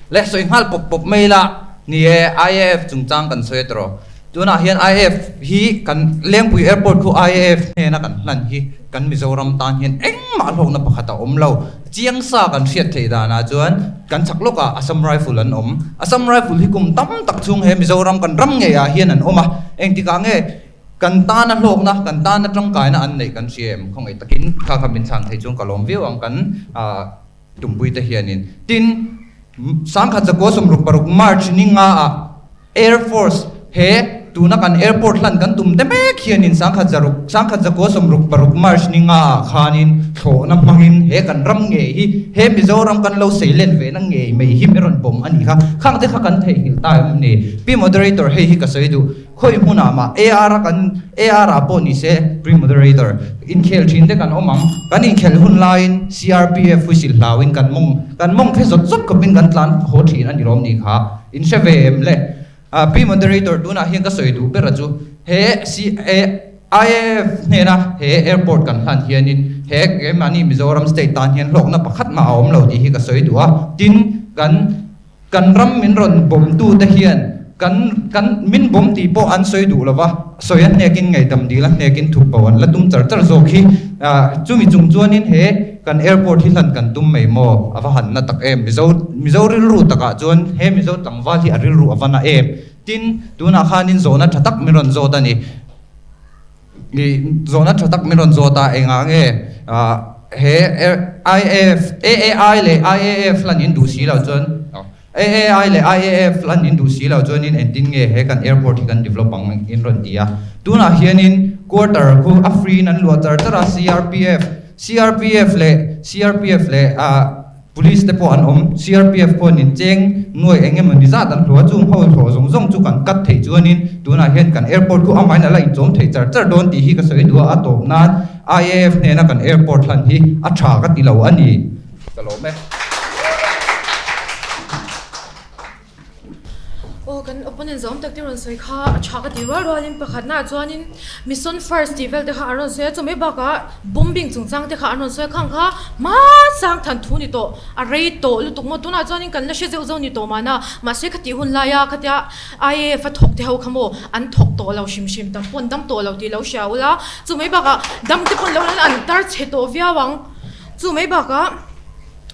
Le sawi nghal pawp pawp mai la, ni e, IAF chungchang kan sawi a tawh. Tunah hian IAF hi kan Lengpui Airport khu IAF hnena kan hlan hi kan Mizoram tan hian engmah hlawkna pakhat a awm lo. Chiang sa kan hriat theih danah chuan kan chak lawkah Assam Rifle an awm. Assam Rifle hi kum tam tak chhung he Mizoram kan ram ngeiah hian an awm a. Engtikah nge kan tana hlawkna, kan tana tangkaina an neih kan hria em? Khawngaih takin kha kha min chhan thei chuan ka lawm viau ang kan tumpuite hianin. Tin, 1966 March ni ngaah Air Force he tuna kan airport hlan kan tum te mek hianin 1006 1966 March ni nga ah khanin thlawhna hmangin he kan ram ngei hi he Mizoram kan lo sei len ve na ngei mai hi mi rawn bawm a nih kha. Khang te kha kan theihnghilh ta em ni? Pi Moderator hei hi ka sawi duh. Khawi hmunah mah AR a kan AR ah pawh ni se Pre Moderator inkhel thin te kan awm ang. Kan inkhelh hun laiin CRPF whistle hlauin kan mawng kan mawng phe zawt zawt khawpin kan tlan haw thin a ni lawm ni kha. In hre ve em le? Pi Moderator, tunah hian ka sawi duh ber a chu he CAIAF hnena he airport kan hlan hianin he keimahni Mizoram state tan hian hlawkna pakhat mah a awm lo tih hi ka sawi duh a. Tin, kan kan ram min rawn bawmtu te hian kan kan min bawm tih pawh an sawi duh lo va, sawi a hnekin ngaihdam dil a hnekin thup bo an la tum char char zawk hi. Chumi chung chuanin he Kan airport hi hlan kan tum mai maw? A va han na tak em? Mizo Mizo rilru takah chuan he Mizo tlangval hi a rilru a va na em? Tin, tunah khanin zawhna tha tak min rawn zawt a ni. Ih, zawhna tha tak min rawn zawt a, engah nge ah he IAF, AAI leh IAF hlan in duh si lo chuan AAI leh IAF hlan in duh si lo chuanin engtin nge he kan airport hi kan develop ang in rawn ti a. Tunah hianin quarter khu a free in an luah char char a, CRPF, CRPF leh CRPF leh ah police te pawh an awm, CRPF pawh nin cheng nuai eng emaw ni zat an hlawh a, chung ho hlawh zawng zawng chu kan cut theih chuanin tunah hian kan airport khu amahin a la inchawm thei char char dawn tih hi ka sawi duh a, a tawp nan IAF hnena kan airport hlan hi a tha ka ti lo a ni. Ka lawm e. Aw kan opponent zawm tak te rawn sawi kha a tha ka ti rual rualin pakhatnaah chuanin mission first tih vel te kha an rawn sawi a chumi bakah bombing chungchang te kha an rawn sawi a khang kha hmasang than thu ni tawh a rei tawh lutuk maw tunah chuanin kan la hre zeuh zeuh ni tawh mahna mahse khatih hun laia khatia I_A_F a thawk te ho kha maw an thawk tawh lo hrim hrim dam pawn dam tawh lo tih lo hria ula chumi bakah dam te pawn lo an tar chhe tawh viau ang chumi bakah.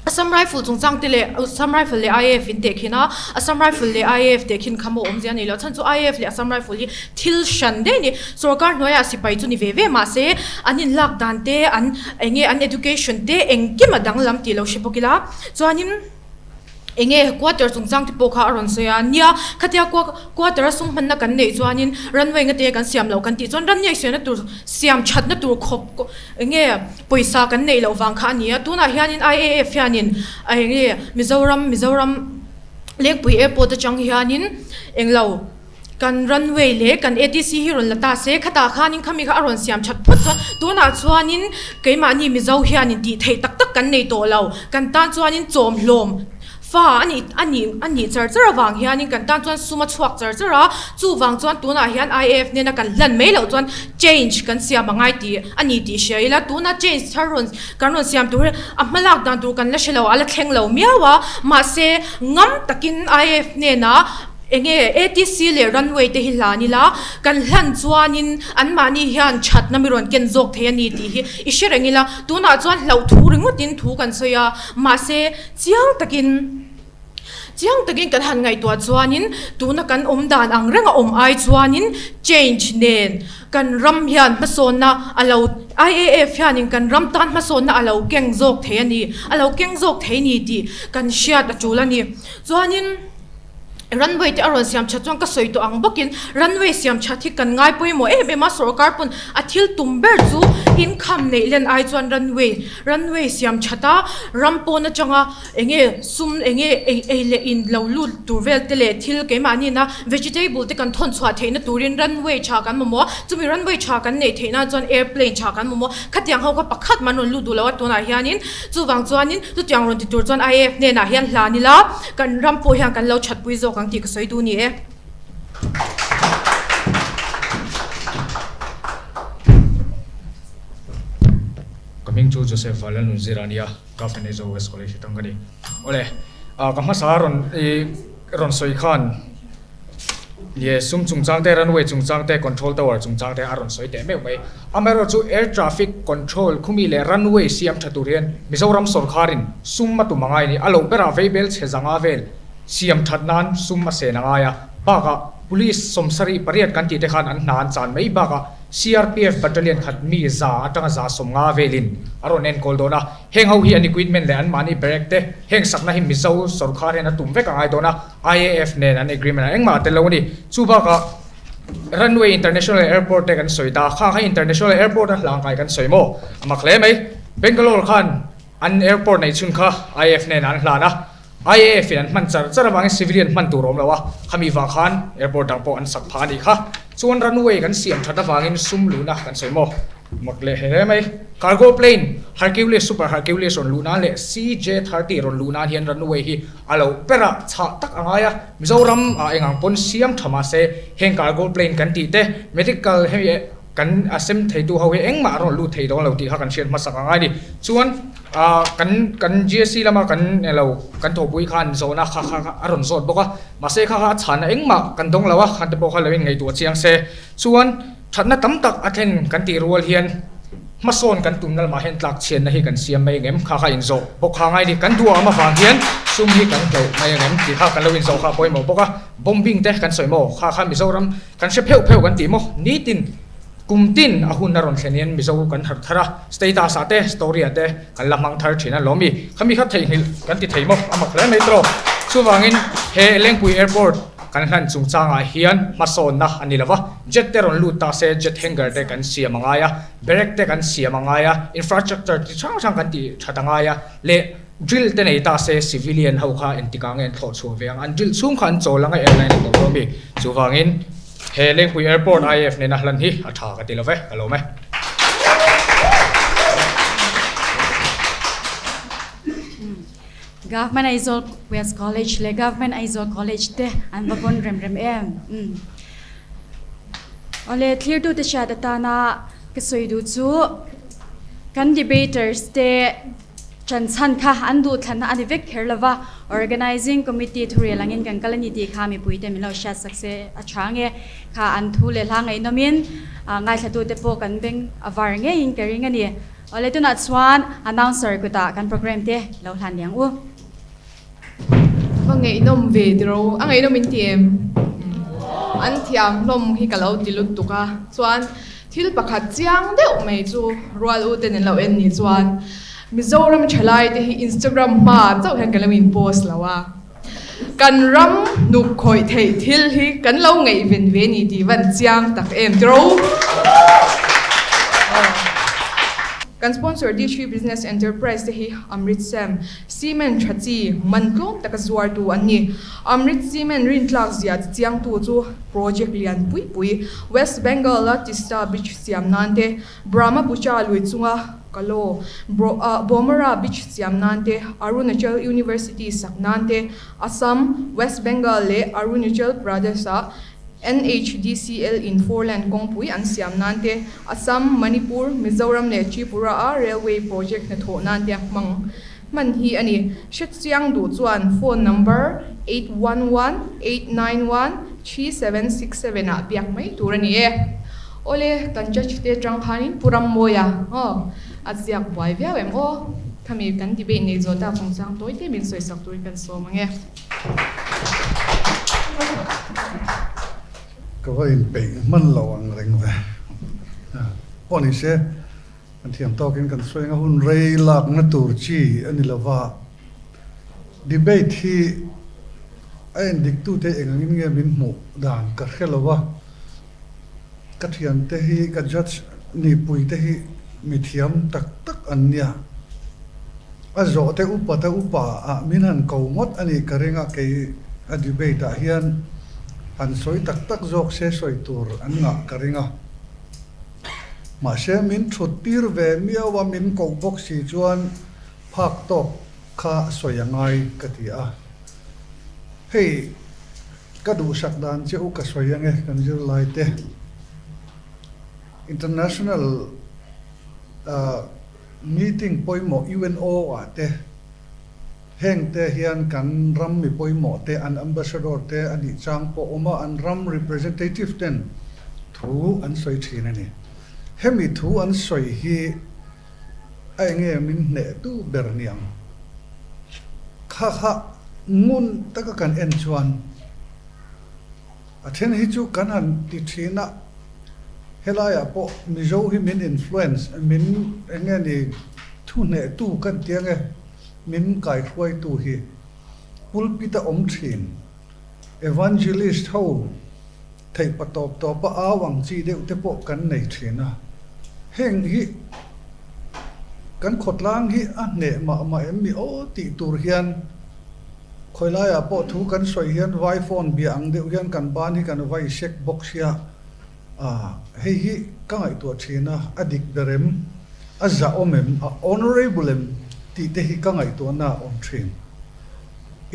Assam Rifle chungchang te leh Assam Rifle leh IAF in tehkhin a, Assam Rifle leh IAF tehkhin kha maw awmzia a nei lo. Chhan chu IAF leh Assam Rifle hi thil hran daih a ni. Sorkar hnuaiah sipai chu ni ve ve mah se an inlak dan te, an eng nge an education te engkim a danglam tih lo hre bawk ila. Chuanin eng nge quarter chungchang te pawh kha a rawn sawi a, nia khatia quarter a sum hmanna kan neih chuanin runway ngate kan siam loh kan tih chuan runway siamna tur siam thatna tur khawp eng nge Pawisa kan neih loh vang kha a ni a, tunah hianin IAF hianin eng nge Mizoram Mizoram Lengpui Airport atang hianin englo kan runway leh kan ATC hi rawn la ta se, khatah khanin khami kha a rawn siam that phawt chuan tunah chuanin keimahni Mizo hianin tih theih tak tak kan nei tawh lo, kan tan chuanin chawm hlawm. Fa a nih a nih a nih char char avang hianin kan tan chuan sum a chhuak char char a, chuvang chuan tunah hian IAF nena kan hlan mai loh chuan change kan siam a ngai tih a ni tih hria ila, tuna change thar rawn kan rawn siam tur hi a hmalak dan tur kan la hre lo, a la thleng lo miau a, mahse ngam takin IAF hnenah Eng nge ATC leh runway te hi hlan ila, kan hlan chuanin anmahni hian thatna mi rawn ken zawk thei a ni tih hi i hre reng ila, tunah chuan hlauh thu ringawtin thu kan sawi a, mahse chiang takin chiang takin kan han ngaihtuah chuanin tuna kan awm dan ang renga awm ai chuanin change nen kan ram hian hmasawnna a lo IAF hianin kan ram tan hmasawnna a lo keng zawk thei a ni, a lo keng zawk thei ni tih kan hriat a tul a ni. Chuanin. Runway te a rawn siam that chuan ka sawi tawh ang bawkin runway siam that hi kan ngai pawimawh em em a, sorkar pawn a thil tum ber chu income neih len ai chuan runway runway siam that a, ram pawn atanga eng nge sum eng nge ei ei leh in lo lut tur vel te leh thil keimahni na vegetable te kan thawn chhuah theihna turin runway tha kan mamawh a, chumi runway tha kan neih theih nan chuan airplane tha kan mamawh a, khatiang ho kha pakhat mah an rawn lut duh lo a tunah hianin. Chuvang chuanin chutiang rawn ti tur chuan IAF hnenah hian hlan ila kan ram pawh hian kan lo thatpui zawk ang tih ka sawi duh ni e. Ka hming chu Joseph Valalnunzir a nia, Government Aizawl West College atang ka ni. Awle, ka hmasa rawn i rawn sawi khan Ye sum chungchang te, runway chungchang te, control tower chungchang te a rawn sawi teh meuh mai. Amaherawhchu air traffic control khumi leh runway siam tha tur hian Mizoram sawrkharin sum a tum a ngai a ni. A loh berah veibel chhe zanga vel siam that nan sum a sen a ngai a. Bakah police sawmsarih pariat kan tih te khan an hna an chan mai bakah CRPF battalion khat mi za atanga za sawmnga velin a rawn enkawl dawn a. Heng ho hi an equipment leh anmahni barrack te heng sakna hi Mizo sawrkhar hian a tum vek a ngai dawn a. IAF nen an agreement a engmah a tel lo a ni. Chu bakah Runway International Airport te kan sawi ta, kha kha International Airport a hlangkai kan sawi maw? A mak hle mai. Bangalore khan an airport neih chhun kha IAF nen an hlan a, IAF in an hman char char avangin civilian hman tur a awm lo a, khami vang khan airport dang pawh an sak phah a nih kha. Chuan runway kan siam that avangin sum luhna kan sawi maw? Mak leh hle mai. Cargo plane Hercules Super Hercules rawn luh nan leh CJ30 rawn luh nan hian runway hi a lo ber a, chhah tak a ngai a. Mizoram ah eng ang pawn siam tha mah se heng cargo plane kan tih te medical hemi kan a sem theitu ho hi engmah an rawn lut thei dawn lo tih kha kan hriat hmasak a ngai a ni. Chuan ah kan kan GSC lama kan elo kan thawhpui khan zawhna kha kha a rawn zawt bawk a, mahse kha kha a chhanna engmah kan dawng lo a, khan te pawh kha lo inngaihtuah chiang se. Chuan Thatna tam tak a thlen kan tih rual hian hmasawn kan tumna lamah hian tlakchhianna hi kan siam mai angem? Kha kha inzawh bawk kha ngai ni. Kan duham avang hian sum hi kan hloh mai angem tih kha kan lo inzawh kha a pawimawh bawk a. Bombing te kan sawi maw? Kha kha Mizoram kan hre pheuh pheuh kan tih maw? Nitin kum tin a hun a rawn thlen hian Mizo kan harh thar a, status ah te, story ah te kan la hmang thar thin a lawm i. Khami kha theihnghilh kan ti thei maw? A mak hle mai tawk. Chuvangin he Lengpui Airport Kan hlan chungchangah hian hmasawnna a ni lova, jet te rawn lut ta se jet hangar te kan siam a ngai a, barrack te kan siam a ngai a, infrastructure chi hrang hrang kan tih that a ngai a, leh drill te nei ta se civilian ho kha engtikah nge an thlawh chhuah ve ang, an drill chhung kha an chawl ang a airline a tawh dawn mi. Chuvangin he Lengpui Airport IAF nena hlan hi a tha ka ti lo ve, ka lawm e. Government Aizawl West College leh Government Aizawl College te an va pawn rem rem em. Umm. Awle, thlirtute hriat atana ka sawi duh chu kan debaters te ṭan chhan kha an duhthlanna a ni vek kher lova, Organizing Committee thurel angin kan kal a ni tih kha mipuite min lo hriat sak se a ṭha nge. Kha an thu leh hla ngaihnawmin ngaithlatute pawh kan beng a var ngeiin ka ring a ni. Awle tunah chuan announcer kutah kan program te lo hlan liang u. Va ngaihnawm ve tiro, a ngaihnawm in ti em? An thiam hlawm hi ka lo ti lutuk a, chuan thil pakhat chiang deuh mai chu rual u ten an lo en ni chuan Mizoram thalai te hi Instagram hma chauh hian kan lo in post lo a, kan ram hnuk khawih theih thil hi kan lo ngaihven ve ni tih van chiang tak em tiro. Kan sponsor D3 Business Enterprise te hi Amrit Sem, Cement tha chi, man tlawm taka zuartu an ni. Amrit Cement rintlak zia chi chiangtu chu project lian pui pui West Bengal a Tista Bridge siam nan te, Brahmaputra lui chunga. Kalaw, Bawmara Beach siam nan te, Arunachal University sak nan te, Assam, West Bengal leh Arunachal Pradesh-ah NHDCL in four-lane kawngpui an siam nan te, Assam, Manipur, Mizoram leh Tripura-a railway project hnathawh nan te a hmang hman hi a ni. Hrechiang duh chuan phone number 8118913767 ah biak mai tur a ni e. Awle, kan judge te atang khanin Pu Rammawia aw a ziak buai viau em aw? Khami kan debate nei zawh tak chungchang tawi te min sawisak turin kan sawm ang e. Ka va inpeih hman lo ang reng ve. Pawh ni se, kan thiam tawkin kan sawi anga hun rei lakna tur chi a ni lova. Debate hi a endiktute eng angin nge min hmuh dan ka hre lo va. Ka thiante hi, ka judge nihpuite hi mithiam tak tak an nia. A zawh te upa te upa ah min han ko ngawt a nih ka ring a, kei a debate ah hian han sawi tak tak zawk se sawi tur an ngah ka ring a. Mahse min thut tir ve miau a, min koh bawk si chuan phak tawk kha sawi a ngai ka ti a. Hei. Ka duhsak dan che u ka sawi ange kan zirlai te. International meeting pawimawh UNO ah te heng te hian kan ram mi pawimawh te an ambassador te a nih chang pawh awm a, an ram representative ten thu an sawi thin a ni. Hemi thu an sawi hi a enge min hneh tu ber niang? Kha kha ngun taka kan en chuan a then hi chu kan han ti thin a, helaiah pawh Mizo hi min influence, min enge ni thu hnehtu kan ti ange, min kaihruaitu hi pulpit a awm thin, evangelist ho theih pa tawp tawpa au ang chi deuh te pawh kan nei thin a, heng hi kan khawtlang hi a hneh mah mah em ni aw tih tur hian khawi laiah pawh thu kan sawi hian vai phone bia ang deuh hian kan ban hi kan vai sek bawk sia a, hei hi ka ngaihtuah thin a, a dik ber em, a zahawm em, a honourable em tih te hi ka ngaihtuahna a awm thin.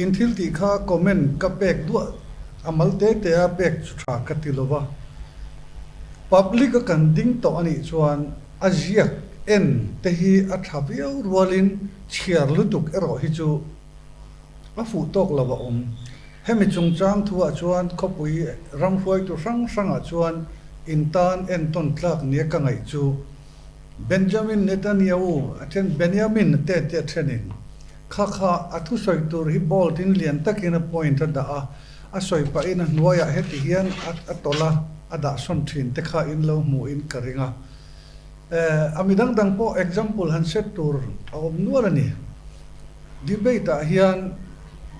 In thil tih kha comment ka pek duah a mal te te a pek chu tha ka ti lo va. Public a kan ding tawh a nih chuan a ziak en te hi a tha viau rualin chhiar lutuk erawh hi chu a fuh tawk lo a awm. Hemi chungchang thuah chuan khawpui ram hruaitu hrang hrangah chuan in tan entawn tlak nia ka ngaih chu Benjamin Netanyahu a then Benjamin te te a thenin Kha kha a thusawi tur hi bold in lian takin a point a dah a, a sawi pahin a hnuaiah heti hian a tawlh a, a dah sawn thin te kha in lo hmuh in ka ring a. Eh, a mi dang dang pawh example han set tur a awm nual a ni. Debate ah hian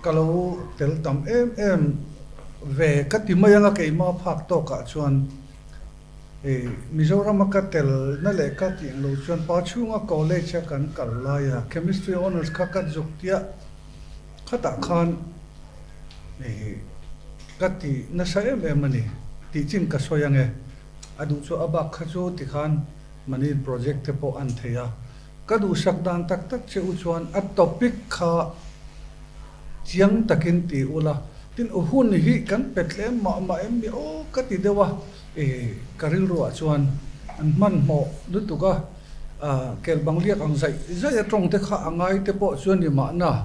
ka lo tel tam em em ve ka ti mai anga keimah phak tawkah chuan. Hei Mizoram a ka tel na leh ka tih ang lo chuan pa chhunga college a kan kal lai a chemistry honours kha ka zuk tia khatah khan hei ka ti nasa em em a ni tih chin ka sawi ang e a duh chu a bak kha chu tikhan mahni project te pawh an thei a ka duhsak dan tak tak che u chuan a topic kha chiang takin ti ula tin u hun hi kan pe tlem mah mah em mi aw ka ti deuh a. I ka rilruah chuan an hmanhmawh lutuk a, kel bang liak ang zaih zaih a tawng te kha a ngai te pawh chuan ni mahna.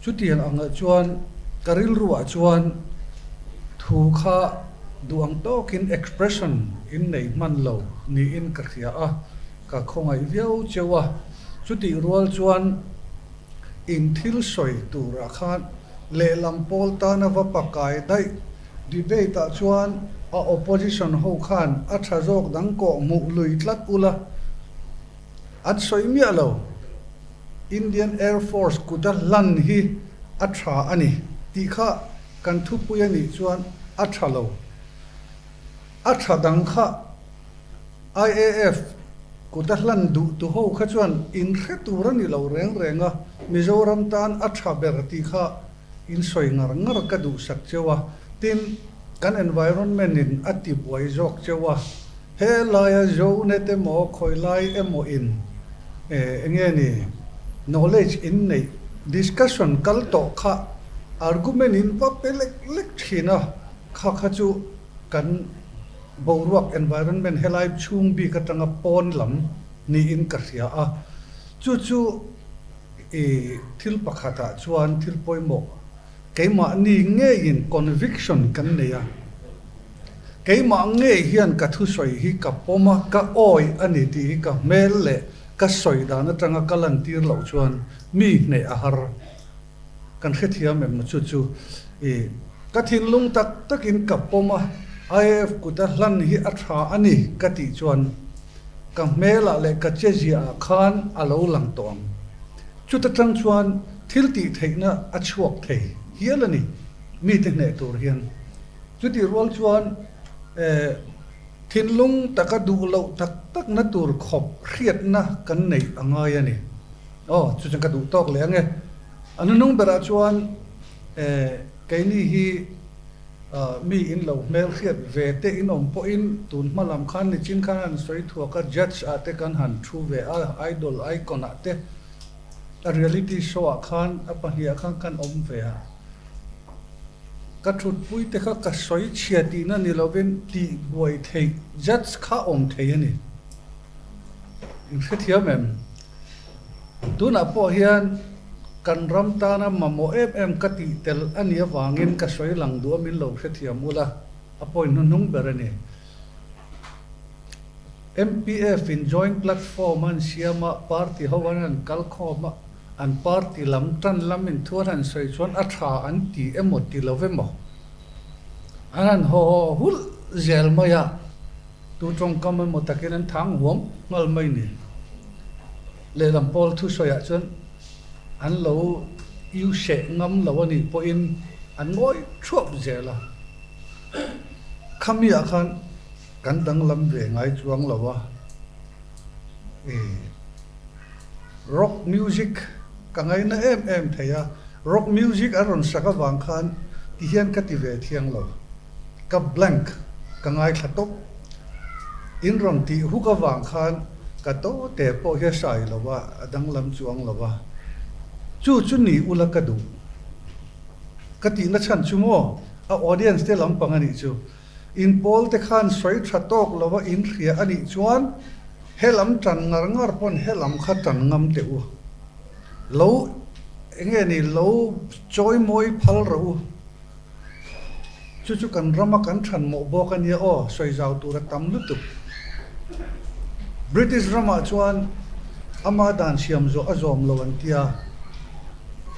Chutiang angah chuan ka rilruah chuan thu kha duh ang tawkin expression in nei hman lo niin ka hria a, ka khawngaih viau cheu a. Chutih rual chuan in thil sawi turah khan lehlam pawl tana va pakai daih Debate ah chuan a opposition ho khan a tha zawk dang kawh hmuh lui tlat ula an sawi miah lo. Indian Air Force kuta hlan hi a tha a ni tih kha kan thupui a nih chuan a tha lo. A tha dang kha IAF kuta hlan duh tu ho kha chuan in hre tur a ni lo reng reng a, Mizoram tan a tha ber tih kha In sawi ngar ngar ka duhsak cheu a, tin, kan environment in a ti buai zawk cheu a, he laia Zonet emaw khawi lai emaw in Enge ni knowledge in neih discussion kal tawh kha argument in va pe lek lek thin a, kha kha chu kan boruak environment helai chhung bik atanga pawn lam niin ka hria a, chu chu i thil pakhatah chuan thil pawimawh keimahni ngeiin conviction kan nei a. Keimah ngei hian ka thusawi hi ka pawm a, ka awi a ni tih hi ka hmel leh ka sawi dan atanga ka lantir loh chuan mi hneh a har. Kan hrethiam em chu chu i ka thinlung tak takin ka pawm a, IAF kuta hlan hi a tha a ni ka tih chuan ka hmelah leh ka cheziaah khan a lo lang tawh ang. Chuta tang chuan thil tih theihna a chhuak thei hial a ni mite hneh tur hian. Chutih rual chuan thinlung taka duh loh tak takna tur khawp hriatna kan neih a ngai a ni. Aw, chu chuan ka duh tawk leh ang e. A nunung berah chuan keini hi mi in lo hmel hriat ve te in awm pawhin tun hma lam khan nichin khan han sawi thuak a, judge ah te kan han thu ve a, idol icon ah te a reality show ah khan a pahnih ah khan kan awm ve a. Ka thutpui te kha ka sawi chhia tihna ni lovin tih buai theih judge kha awm thei a ni. In hrethiam em? Tunah pawh hian kan ram tana mamawh em em ka tih tel a nih avangin ka sawi lang duh a min lo hrethiam ula, a point hnuhnung ber a ni. MPF in joint platform an siam a, party ho an han kal khawm a, An party lam tan lam in thu an han sawi chuan a tha an ti emaw ti lo emaw an han haw haw hulh zel mai a, tu tawngkam emaw takin an thang huam nghal mai ni. Lehlam pawl thusawiah chuan an lo iu hreh ngam lo a nih pawhin an ngawi thuap zel a, khamiah khan kan danglam ve ngai chuang lo a, ee. Rock music ka ngaina em em thei a, rock music a rawn sak avang khan ti hian ka ti ve thiang lo, ka blank ka ngaithla tawp. In rawn tih huk avang khan ka to te pawh hi a sai lo a, a danglam chuang lo a. Chu chu ni ula ka duh. Ka tihna chhan chu maw a audience te lampang a nih chu. In pawl te khan sawi tha tawk lo a in hria a nih chuan helam tan ngar ngar pawn helam kha tan ngam teh u. Lo enge ni lo chawi mawi phal rawh u. Chu chu kan rama kan than mawh bawk a nia aw, sawi zau tur a tam lutuk. British ramah chuan ama dan siam zawh a zawm lo an tia,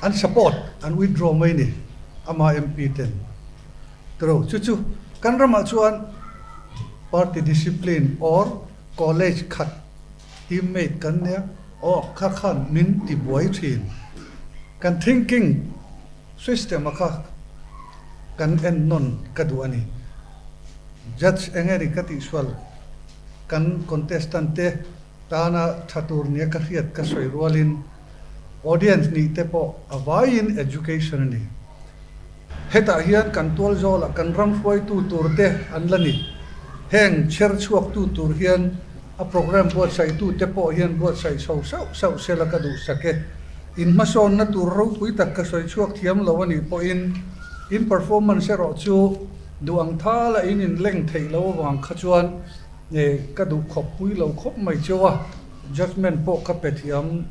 an support an withdraw mai ni ama MP ten. Tiro, chu chu kan ramah chuan party discipline or college khat teammate kan nia aw kha khan min ti buai thin. Kan thinking system a kha kan en nawn ka duh a ni. Judge eng nge ni ka tihsual kan contestant te tana tha tur nia ka hriat ka sawi rualin audience nih te pawh a vaiin education a ni. Hetah hian kan tual zawlah kan ram hruaitu tur te an la ni. Heng chher chhuaktu tur hian a programme buatsaihtu te pawh hian buatsaih chho sauh sauh sela ka duhsak e. In hmasawnna tur ropui tak ka sawi chhuak thiam lo a nih pawhin in performance erawh chu duh ang thala in inleng theih lo avang kha chuan ka duh khawp pui lo khawp mai cheu a. Judgement pawh ka pe thiam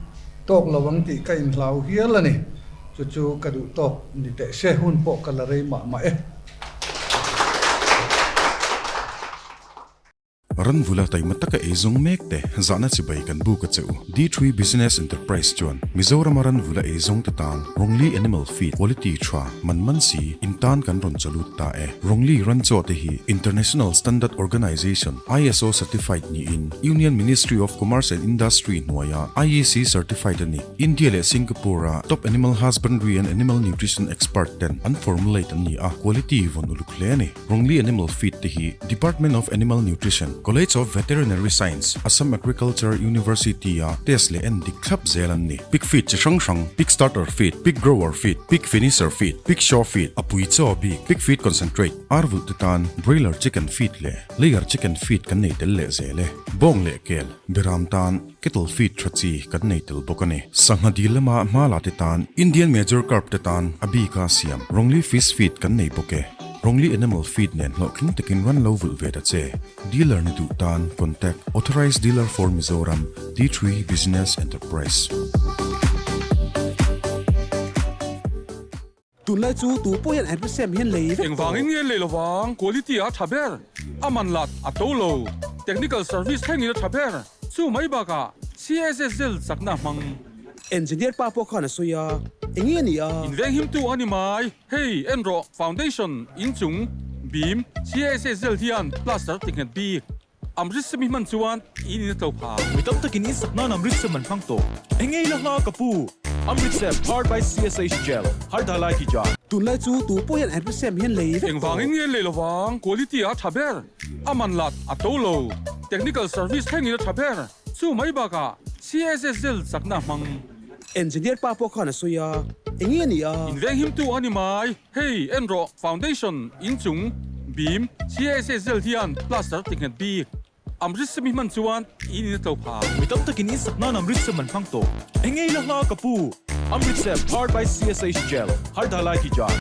tawk lo ang tih ka inhlau hial a ni. Chu chu ka duh tawk ni teh se, hun pawh ka la rei mah mah e. Ranvula taima taka ei zawng mek te zahna chibai kan buk a che u. D3 Business Enterprise chuan Mizorama ranvula ei zawng te tan Rongli Animal Feed Quality tha man man si in tan kan rawn chalut ta e. Rongli ranchaw te hi International Standard Organization, ISO, certified niin Union Ministry of Commerce and Industry hnuaia IEC certified a ni. India leh Singapore-a top animal husbandry and animal nutrition expert ten an formulate an ni a, quality vawn uluk hle a ni. Rongli Animal Feed te hi Department of Animal Nutrition, College of Veterinary Science, Assam Agriculture University-a test leh en dik thlap zel an ni. Pig feed chi hrang hrang, pig starter feed, pig grower feed, pig finisher feed, pig show feed, a pui chaw bik, pig feed concentrate, ar vulh te tan broiler chicken feed leh layer chicken feed kan nei tel leh zel e. Bawng leh kel, beram tan cattle feed tha chi kan nei tel bawk a ni. Sangha dil lama hma la te tan Indian major carp te tan a bika siam Rongli fish feed kan nei bawk e. Rongli animal feed nen hlawhtling takin ran lo vulh ve ta che. Dealer ni duh tan contact Authorized Dealer for Mizoram, D3 Business Enterprise. Tunlai chu tu pawh hian Ampersand hian lei vek tawh. Engvangin nge lei lovang? Quality a tha ber, a man lat a to lo, technical service thlengin a tha ber, chu mai bakah CSSL chakna hmang. Engineer pa pawh khan a sawi a, enge a nih a? Invenghimtu a ni mai. Hei en rawh, foundation inchung beam CSSL hian plaster ti nghet bik. Amrit semi hman chuan in in a tlo pha. Mi tam takin in sak nan Amrit sem an hmang tawh. Eng ngei la hma ka pu? Amrit sem powered by CSH Gel, Har Dhalai ki jaan. Tunlai chu tu pawh hian Amrit sem hian lei vek tawh. Engvangin nge lei lovang? Quality a tha ber, a man lat a to lo, technical service thlengin a tha ber, chu mai bakah CSSL chakna hmang. Engineer pa pawh khan a sawi a, eng nge a nih a? Invenghimtu a ni mai. Hei en rawh, foundation inchung beam CSSL hian plaster ti nghet bik. Amrit semi hman chuan in in a tlo pha. Mi tam takin in sak nan Amrit sem an hmang tawh. Eng ngei la hma ka pu? Amrit sem powered by CSH Gel, Har Dhalai ki jaan.